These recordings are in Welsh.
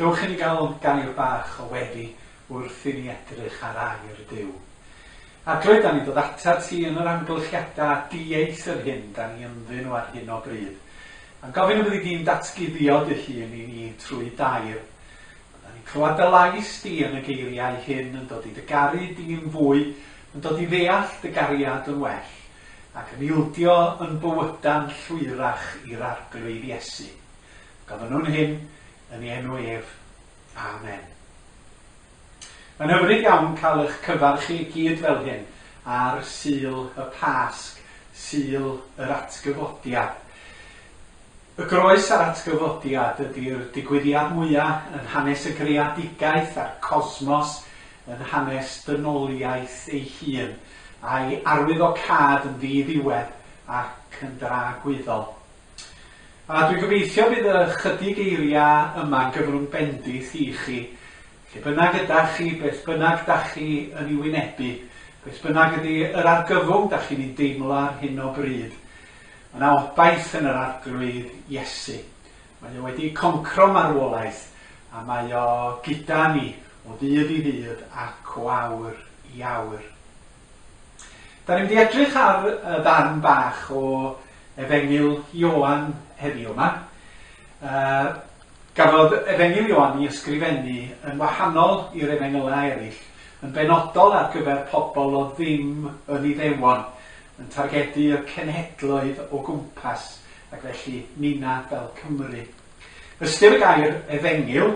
Dewch i ni gael gair bach o weddi wrth i ni edrych ar air Duw. Arglwydd, da ni'n dod atat ti yn yr amgylchiadau dieithr hyn da ni ynddyn nhw ar hyn o bryd. A'n gofyn y byddi di'n datguddio dy hun i ni trwy dair. Da ni'n clywed dy lais di yn y geiriau hyn yn dod i dy garu di'n fwy, yn dod i ddeall dy gariad yn well, ac yn ildio yn bywyda'n llwyrach i'r Arglwydd Iesu. Gofynnwn hyn yn ei enw ef. Amen. Mae'n hyfryd iawn cael eich cyfarch chi i gyd fel hyn ar Sul y Pasg, Sul yr Atgyfodiad. Y groes a'r atgyfodiad ydy'r digwyddiad mwyaf yn hanes y greadigaeth a'r cosmos, yn hanes dynoliaeth ei hun, a'i arwyddocâd yn ddi-ddiwedd ac yn dragwyddol. A dwi'n gobeithio bydd y chydig eiriau yma'n gyfrwng bendith i chi, lle bynnag ydach chi, beth bynnag dach chi yn ei wynebu, beth bynnag ydy yr argyfwng dach chi'n ei deimlo ar hyn o bryd. Mae yna obaith yn yr Arglwydd Iesu. Mae o wedi concro marwolaeth a mae o gyda ni o ddydd i ddydd ac o awr i awr. Da ni'n mynd i edrych ar y ddarn bach o Efengyl Ioan heddiw yma. Uh, gafodd Efengyl Ioan ei ysgrifennu yn wahanol i'r efengylau eraill, yn benodol ar gyfer pobl o ddim yn Iddewon, yn targedu y cenhedloedd o gwmpas, ac felly nina fel Cymru. Ystyr y gair efengyl,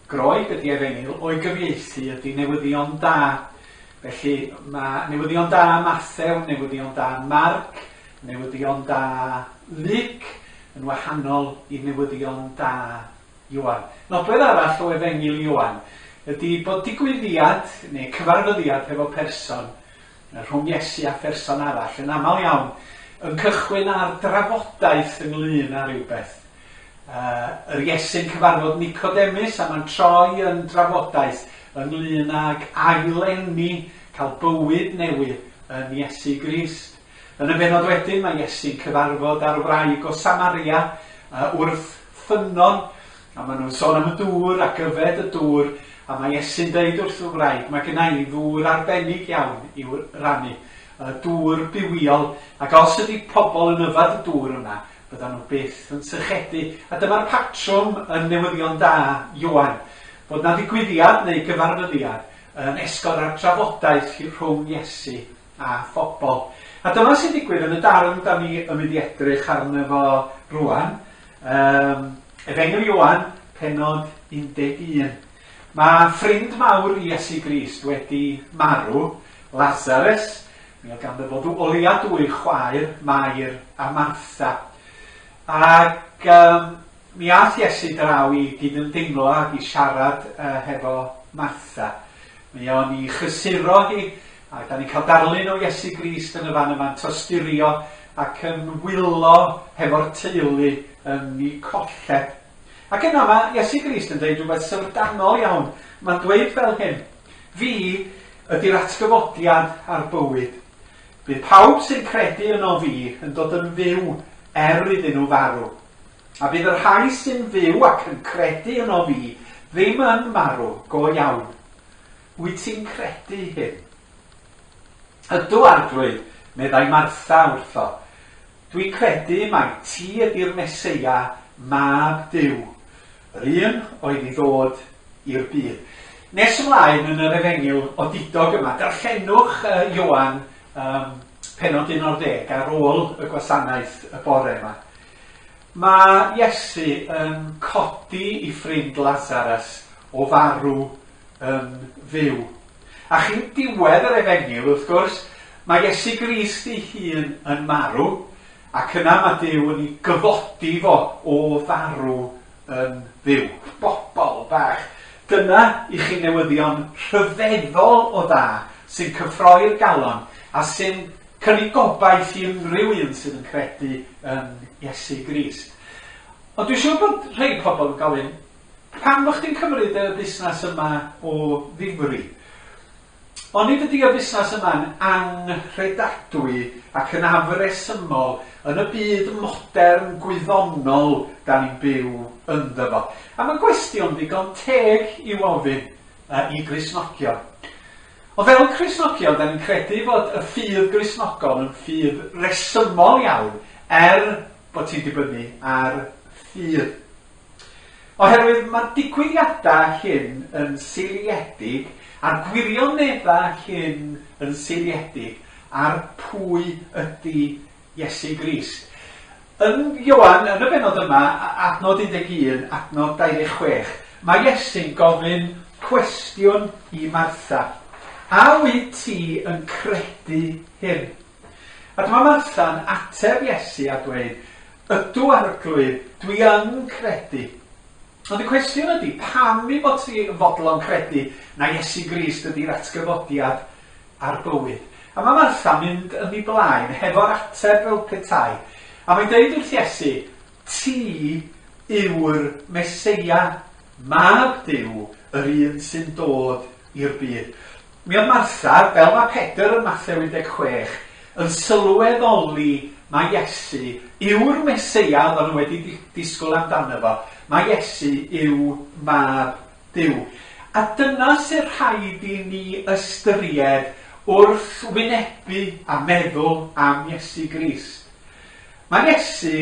Groeg ydy efengyl, o'i gyfieithu ydy newyddion da. Felly mae newyddion da Mathew, newyddion da Marc, newyddion da Luc yn wahanol i newyddion da Ioan. Nodwedd arall o efengyl Ioan ydy bod digwyddiad neu cyfarfyddiad hefo person rhwng Iesu a pherson arall yn aml iawn yn cychwyn ar drafodaeth ynglyn â rhywbeth. Uh, yr Iesu'n cyfarfod Nicodemus a mae'n troi yn drafodaeth ynglyn ag aileni, cael bywyd newydd yn Iesu Grist. Yn y benod wedyn mae Iesu'n cyfarfod â'r wraig o Samaria uh, wrth ffynnon a maen nhw'n sôn am y dŵr ac yfed y dŵr a mae Iesu'n deud wrth y wraig mae gynna i ddŵr arbennig iawn i'w rannu, y dŵr bywiol, ac os ydy pobl yn yfed y dŵr yma Byddan nhw byth yn sychedu. A dyma'r patrwm yn newyddion da Ioan, bod 'na ddigwyddiad neu gyfarfyddiad yn esgor ar drafodaeth rhwng Iesu a phobl. A dyma sy'n digwydd yn y darn da ni yn mynd i edrych arno fo rwan. Um, Efengyl Ioan, penod 11. Mae ffrind mawr i Iesu Grist wedi marw, Lazarus, Mi oedd ganddo fo o leia dwy chwaer, Mair a Martha. Ac um, mi ath Iesu draw i gydymdeimlo ac i siarad uh, hefo Martha. Mi o'n i chysuro hi, a da ni'n cael darlun o Iesu Grist yn y fan yma'n tosturio ac yn wylo hefo'r teulu yn ei colled. Ac yna mae Iesu Grist yn dweud rhywbeth syfrdanol iawn. Mae'n dweud fel hyn, Fi ydy'r atgyfodiad a'r bywyd. Bydd pawb sy'n credu yno fi yn dod yn fyw er iddyn nhw farw. A bydd y rhai sy'n fyw ac yn credu yno fi ddim yn marw go iawn. Wyt ti'n credu hyn? Ydw, Arglwydd, meddai Martha wrtho. Dwi'n credu mai ti ydy'r Meseia, Mab Duw, yr un oedd i ddod i'r byd. Nes ymlaen yn yr efengyl odidog yma, darllenwch uh, Ioan um, penod 11 ar ôl y gwasanaeth y bore yma. Mae Iesu yn codi i ffrind Lazarus o farw yn fyw. A chyn diwedd yr efengyl, wrth gwrs, mae Iesu Grist ei hun yn marw, ac yna mae Duw yn ei gyfodi fo o farw yn fyw. Bobol bach! Dyna i chi newyddion rhyfeddol o dda sy'n cyffroi'r galon a sy'n cynnig gobaith i unrhyw un sydd yn credu yn Iesu Grist. Ond dwi'n siŵr bod rhai pobl yn gofyn, Pam bod chdi'n cymryd y busnes yma o ddifri? Onid ydy y busnes yma'n anghredadwy ac yn afresymol yn y byd modern gwyddonol da ni'n byw ynddo fo? A mae'n gwestiwn ddigon teg i'w ofyn i Gristnogion. Ond fel Cristnogion, da ni'n credu fod y ffydd Gristnogol yn ffydd resymol iawn, er bod ti'n dibynnu ar ffydd. Oherwydd mae'r digwyddiadau hyn yn seiliedig, a'r gwirioneddau hyn yn seiliedig ar pwy ydy Iesu Grist. Yn Ioan, yn y bennod yma, adnod 11, adnod 26, mae Iesu'n gofyn cwestiwn i Martha. A wyt ti yn credu hyn? A dyma Martha'n ateb Iesu a dweud, Ydw, Arglwydd, dwi yn credu. Ond y cwestiwn ydy, pam i bod ti yn fodlon credu na Iesu Grist ydy'r atgyfodiad a'r bywyd? A mae Martha'n mynd yn ei blaen hefo'r ateb fel petai. A mae'n deud wrth Iesu, Ti yw'r Meseia, Mab Duw, yr un sy'n dod i'r byd. Mi oedd Martha, fel mae Pedr yn Mathew 16, yn sylweddoli mai Iesu yw'r Meseia oedden nhw wedi disgwyl amdano fo, mai Iesu yw Mab Duw. A dyna sy'n rhaid i ni ystyried wrth wynebu a meddwl am Iesu Grist. Mae Iesu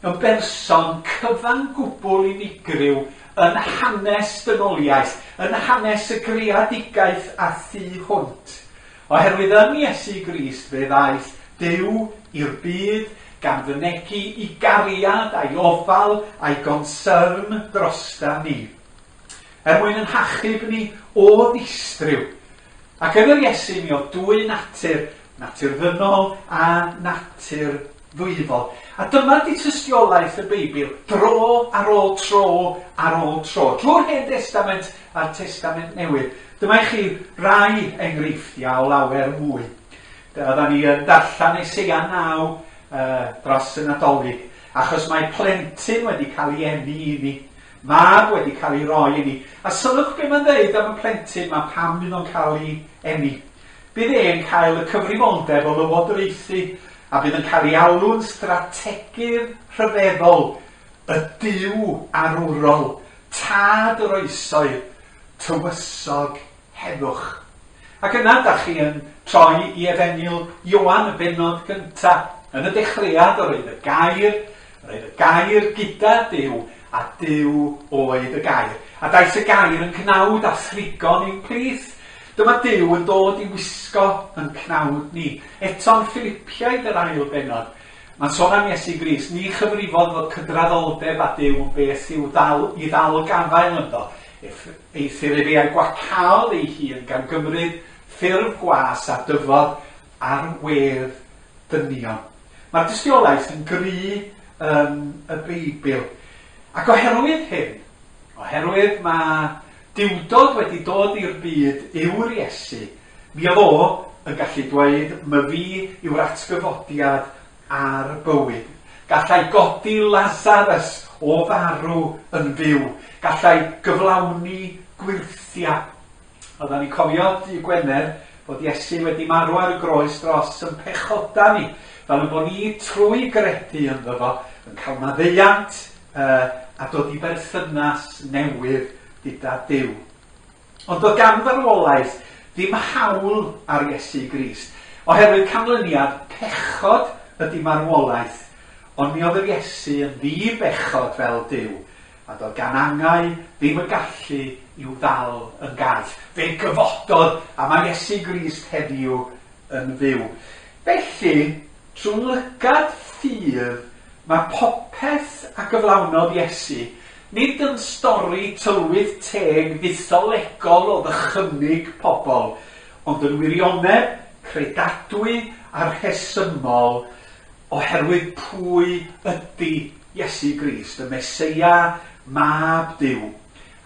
yn berson cyfan gwbl unigryw yn hanes dynoliaeth, yn hanes y greadigaeth a thu hwnt. Oherwydd yn Iesu Grist fe ddaeth Duw i'r byd gan fynegi i gariad a'i ofal a'i gonsyrn drosta ni. Er mwyn yn hachub ni o ddistryw. Ac yn yr Iesu mi oedd dwy natur, natur ddynol a natur ddwyfol. A dyma di tystiolaeth y Beibl, dro ar ôl tro ar ôl tro, drwy'r Hen Destament a'r Testament Newydd. Dyma i chi rai enghreifftiau o lawer mwy. Oedden ni yn darllen Eseia 9 dros y Nadolig, achos mae plentyn wedi cael ei eni i ni, mab wedi cael ei roi i ni. A sylwch be mae'n dweud am y plentyn ma pam fydd o'n cael ei eni. Bydd e'n cael y cyfrifoldeb o lywodraethu a bydd yn cael ei alw'n strategydd rhyfeddol, y Duw arwrol, Tad yr oesoedd, Tywysog heddwch. Ac yna da chi yn troi i Efengyl Ioan y bennod gynta. Yn y dechreuad yr oedd y gair, yr oedd y gair gyda Duw, a Duw oedd y gair. A daeth y gair yn cnawd a thrigon i'n plith. Dyma Duw yn dod i wisgo yn cnawd ni. Eto'n Philipiaid yr ail bennod. Mae'n sôn am Iesu Grist, ni chyfrifodd fod cydraddoldeb â Duw yn beth i'w ddal, i ddal gafael ynddo. Eithr efe a'i gwacaodd ei hun gan gymryd ffurf gwas a dyfod ar wedd dynion. Mae'r dystiolaeth yn gry yn y Beibl. Ac oherwydd hyn, oherwydd mae Duwdod wedi dod i'r byd yw'r Iesu, mi oedd o yn gallu dweud, 'Myfi yw'r atgyfodiad a'r bywyd. Gallai godi Lasarus o farw yn fyw. Gallai gyflawni gwyrthiau. Oedden ni'n cofio dydd Gwener bod Iesu wedi marw ar y groes dros yn pechoda ni, fel y bod ni trwy gredu ynddo fo yn cael maddeuant uh, a dod i berthynas newydd gyda Duw. Ond doedd gan farwolaeth ddim hawl ar Iesu Grist, oherwydd canlyniad pechod ydy marwolaeth, ond mi oedd yr Iesu yn ddi-bechod fel Duw, a doedd gan angau ddim y gallu i'w ddal yn gaeth. Fe gyfododd, a mae Iesu Grist heddiw yn fyw. Felly, trwy lygad ffydd, mae popeth a gyflawnodd Iesu, nid yn stori tylwyth teg fytholegol o ddychymyg pobl, ond yn wirionedd credadwy a rhesymol oherwydd pwy ydy Iesu Grist, y Meseia, Mab Duw.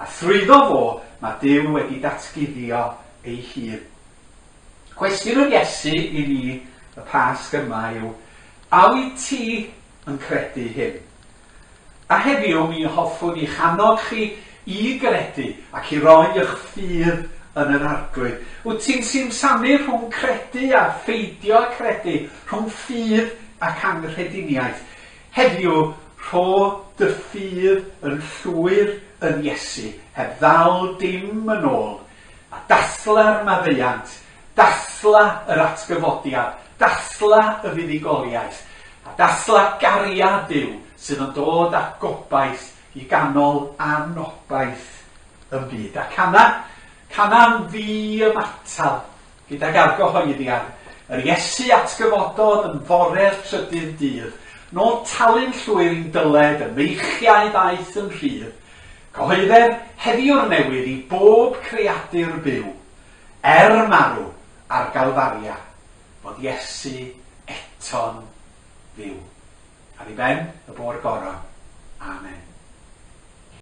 A thrwyddo fo, mae Duw wedi datguddio ei hun. Cwestiwn yr Iesu i ni y Pasg yma yw, a wyt ti yn credu hyn? A heddiw mi hoffwn i'ch annog chi i gredu ac i roi eich ffydd yn yr Arglwydd? Wyt ti'n simsanu rhwng credu a pheidio â credu, rhwng ffydd ac anghrediniaeth? Heddiw, rho dy ffydd yn llwyr yn Iesu, heb ddal dim yn ôl, a dathla'r maddeuant, dathla yr atgyfodiad, dathla y fuddugoliaeth, a dathla gariad Duw sydd yn dod â gobaith i ganol anobaith y byd. A cana, cana'n ddi-ymatal gydag argyhoeddiad, yr Iesu atgyfododd yn fore'r trydydd dydd, nôl talu'n llwyr i'n dyled, y meichiau ddaeth yn rhydd, cyhoedder heddiw'r newydd i bob creadur byw, er marw ar Galfaria, fod Iesu eto'n fyw. Ar ei ben, y bo'r goron. Amen.